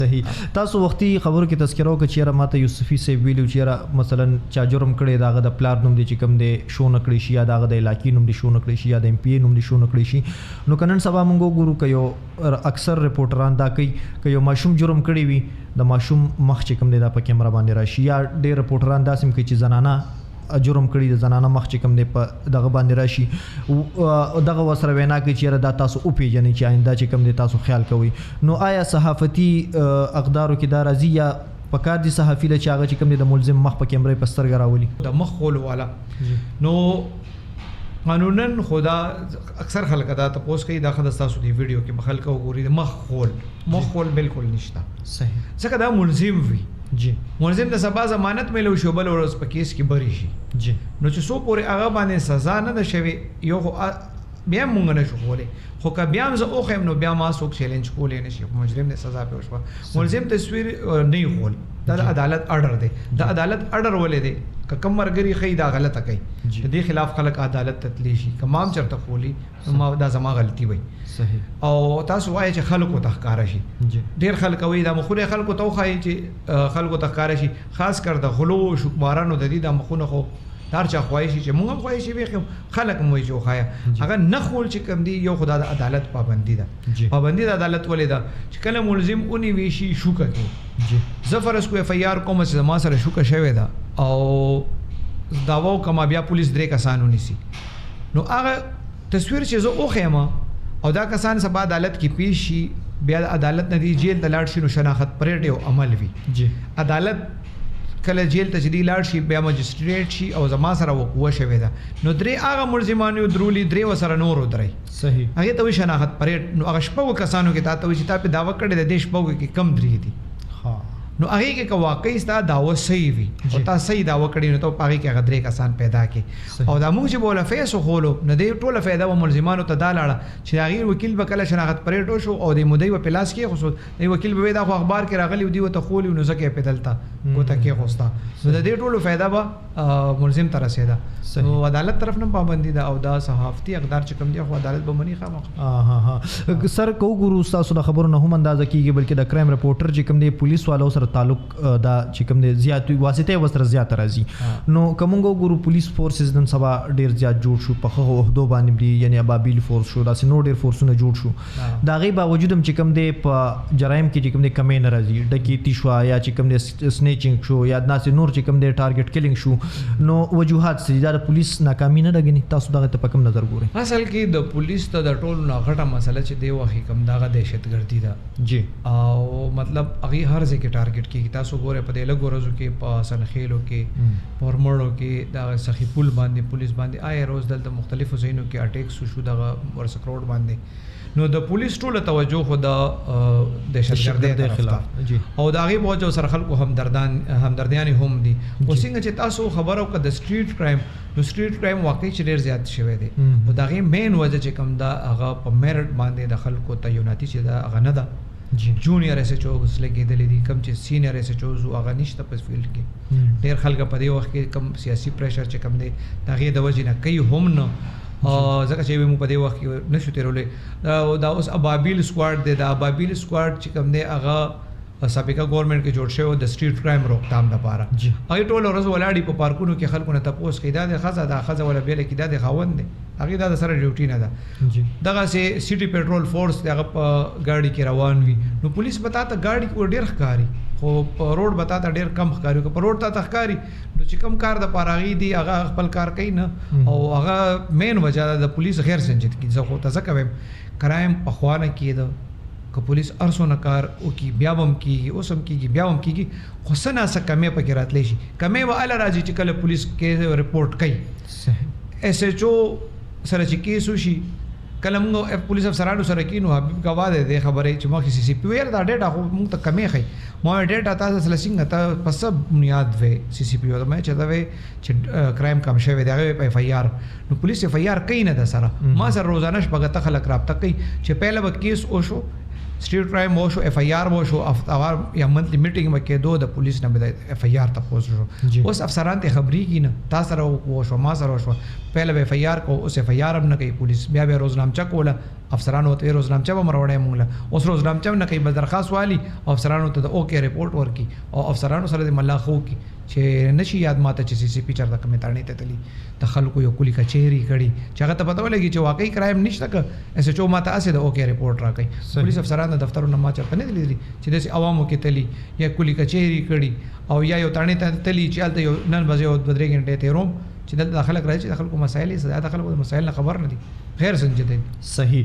صحیح، تاسو وختي خبرو کې تذکره وکړه چې یاره ماته یوسفي صاحب ویلي چې یاره مثلا چا جرم کړی، د هغه د پلار نوم دی چې کوم دی شو نه کړی شي، یا د هغه د علاقې نوم دی شو نه کړی شي، یا د ایم پی ای نوم دی شو نه کړی شي. نو که نن سبا مونږ وګورو، که یو اکثر رپورټران دا کوي، که یو ماشوم جرم کړی وي، د ماشوم مخ چې کوم دی دا په کیمره باندې راشي، یا ډېر رپورټران داسې هم کوي چې زنانه جرم کړی، د زنانه مخ چې کوم دی په دغه باندې راشي، دغه وسره وینا کوي چې یاره دا تاسو وپیژنئ چې آینده چې کوم دی تاسو خیال کوئ. نو آیا صحافتي اقدارو کې دا راځي، یا پکار دي صحافي له چې هغه چې کوم دی د ملزم مخ په کیمرې په سترګه راولي؟ د مخ خولو والا، نو قانونا خدا اکثر خلک دا تپوس کوي، دا خدای تاسو دی ویډیو کې خلک وګوري، د مخ خول بالکل نشته. ځکه دا ملزم وي. ملزم د سبا ضمانت ملو شو، بل ورځ په کیس کې بری شي. نو چې څو پورې هغه باندې سزا نه ده شوې، یو خو بیا مونږ نه شو کولی، خو که بیا هم زه وښیم، نو بیا ما څوک چیلنج کولی نه شي. مجرم نه سزا پې وشوه، ملزم تصویر نه خول، دا د عدالت ارډر دی. د عدالت ارډر ولې دی؟ که کم مرګري خی دا غلطه کوي، د دې خلاف خلک عدالت ته تللی شي. که ما هم چېرته خولی، نو ما دا زما غلطي وي. او تاسو وایئ چې خلکو ته ښکاره شي. ډېر خلک وایي دا مخونه خلکو ته وښایي چې خلکو ته ښکاره شي، خاص کر د غلو شوکمارانو د دې دا مخونه خو هر چا خواهش چې موږ هم خواهش وي، خلک مو چې وخایا. هغه نه خول چې کم دی، یو خدا د عدالت پابندي ده. پابندي د عدالت ولې ده؟ چې کله ملزم اونې ویشي شوکه کې، زه فرض کو اف آی آر کوم چې ما سره شوکه شوې ده او داوا کوم، بیا پولیس درې کسان ونیسي، نو هغه تصویر چې زه وښیم او دا کسان سبا عدالت کې پیش شي، بیا عدالت نه دی جیل ته لاړ شي، نو شناخت پریډ یو عمل وي. عدالت کله جیل ته چې دی لاړ شي، بیا مجسټریټ شي او زما سره وقوع شوې ده، نو درې هغه ملزمان یو درولي، درې وسره نورو درې. هغه ته وایي شناخت پریډ. نو هغه شپږو کسانو کې تا ته وایي چې تا په دعوه کړې ده، دې شپږو کې کم درې دي. نو هغه کې که واقعي ستا دعوه صحیح وي او تا صحیح دعوه کړې، نو ته په هغې کې هغه درې کسان پیدا کړې. او دا موږ چې بوله فیس وښولو، نو دې ټوله فایده به ملزمانو ته دا لاړه چې هغې وکیل به کله شناخت پریډ وشو او د مدعي به په لاس کېښوسو، د وکیل به وایي دا خو اخبار کې راغلي دی، ورته ښولي، نو ځکه یې په دلته ګوته کېښوسته. نو د دې ټولو فایده به ملزم ته رسېده. نو عدالت طرف نه پابندي ده او دا صحافتي اقدار چې کوم دی، خو عدالت به مني خامخا. ها ها سر، کو ګورو تاسو د خبرو نه هم اندازه کیږي، بلکې د کرایم رپورټر چې کوم دی پولیس والو سره تعلق دا چې کوم دی زیات واسطه وسره زیات راځي. نو کوم ګورو پولیس فورسز نن سبا ډیر زیات جوړ شو، په خغه عہدو باندې دي، یعنی ابابیل فورس شو، داسې نور ډیر فورسونه جوړ شو. دا غي باوجود هم چې کوم دی په جرایم کې چې کوم دی کمی نه راځي، ډکیتی شو یا چې کوم دی سنیچینګ شو یا داسې نور چې کوم دی ټارګټ کلینګ شو، نو وجوهات څه دي؟ دا د پولیس ناکامي نه ده؟ تاسو دغه ته په کوم نظر ګورئ؟ اصل کې د پولیس ته د ټولو نه غټه مسله چې دی وخت کوم دغه دهشتګردي ده. او مطلب هغه هر ځای کې ټارګټ کیږي. تاسو ګورئ، په دې لږو ورځو کې په حسن خېلو کې، په اورمړو کې، د سخي پل باندې پولیس باندې آی روز دلته مختلفو ځایونو کې اټیکس شو، دغه ورسک روډ باندې. نو د پولیس ټوله توجه خو د دهشتګردۍ طرف ته او د هغې په وجه سره خلکو همدردیانې هم دي. خو څنګه چې تاسو خبرو که د سټریټ کرایم، نو سټریټ کرایم واقعي چې ډېر زیات شوی دی، خو د هغې مین وجه چې کوم ده، هغه په میرټ باندې د خلکو تعیناتي چې ده هغه نه ده. جونیئر ایس ایچ اوز لګېدلې دي، کوم چې سینیئر ایس ایچ اوز هغه نشته په فیلډ کې. ډېر خلک په دې وخت کې کم سیاسي پریشر چې کوم دی، د هغې د وجې نه کوي هم نه، ځکه چې موږ په دې وخت کې نشو تېرولی. دا اوس ابابیل سکواډ دی. دا ابابیل سکواډ چې کوم دی، هغه سابقه ګورنمنت کې جوړ شوی د سټریټ کرایم روکتام لپاره. هغه ټول ورځ ولاړی په پارکونو کې خلکو نه تپوس کوي، دا د ښځه دا ښځه ولا بیل کې دا د خاوند دی، هغه دا د سره ډیوټي نه ده. دغه سي سټي پیټرول فورس دغه په گاډي کې روان وي، نو پولیس به تا ته گاډي کې ډیر ښکاري، خو په روډ به تا ته ډیر کم ښکاري. که په روډ تا ته ښکاري، نو چې کم کار د پاراغي دی، هغه خپل کار کوي نه. او هغه مین وجه ده د پولیس غیر سنجیدګي. زه خو ته ځکه وایم، کرایم پخوا نه کېده، که پولیس هر څونه کار وکړي بیا به هم کېږي، اوس هم کېږي، بیا هم کېږي، خو څه نا څه کمی پکې راتلی شي. کمی به هله راځي چې کله پولیس کې رپورټ کوي، ایس ایچ او سره چې کیس وشي. کله موږ پولیس افسرانو سره کینو، حبیب ګواه دی دې خبرې چې مخکې سی سی پي ویل دا ډیټا خو موږ ته کمې ښیي. ما ویل ډیټا تاسو سره څنګه، ته په څه بنیاد وې؟ سی سی پي ما چې دا وې چې کرایم کم شوی دی، هغه په اف آی آر. نو پولیس اف آی آر کوي نه، د سره ما سره روزانه شپږ ته خلک رابطه کوي چې پهله به کیس وشو، سټریټ کرایم وشو، اف آی آر وشو، هفتهوار یا منتلی میټینګ به کېدو، د پولیس نه به د اف آی آر تپوس شو. اوس افسران ته خبرېږي نه، تا سره وشو، ما سره وشو، پهله به اف آی آر کو، اوس اف آی آر هم نه کوي پولیس. بیا به روزنامچه کوله، افسرانو ته روزنامچه به مروړی مونږ له اوس روزنامچه نه کوي، بس درخواست والي او افسرانو ته د اوکې رپورټ ورکي او افسرانو سره د ملا خو کی چې نشي یاد ماته چې سی سی پی چرته کومې تاڼې ته تللی، د خلکو یو کلی کچهري کړي چې هغه ته پته ولګي چې واقعي کرایم نشته، که ایس ایچ او ماته هسې د اوکې رپورټ راکوي. پولیس افسران د دفترونو ما چرته نه دي لیدلي چې داسې عوامو کې تللی یا کلی کچهري کړي او یا یو تاڼې ته تللی چې هلته یو نن به زه یو 2-3 ګنټې تېروم چې دلته خلک راځي چې د خلکو مسایل یې، د خلکو د مسایل نه خبر نه دي، غیر سنجیده دي. صحیح.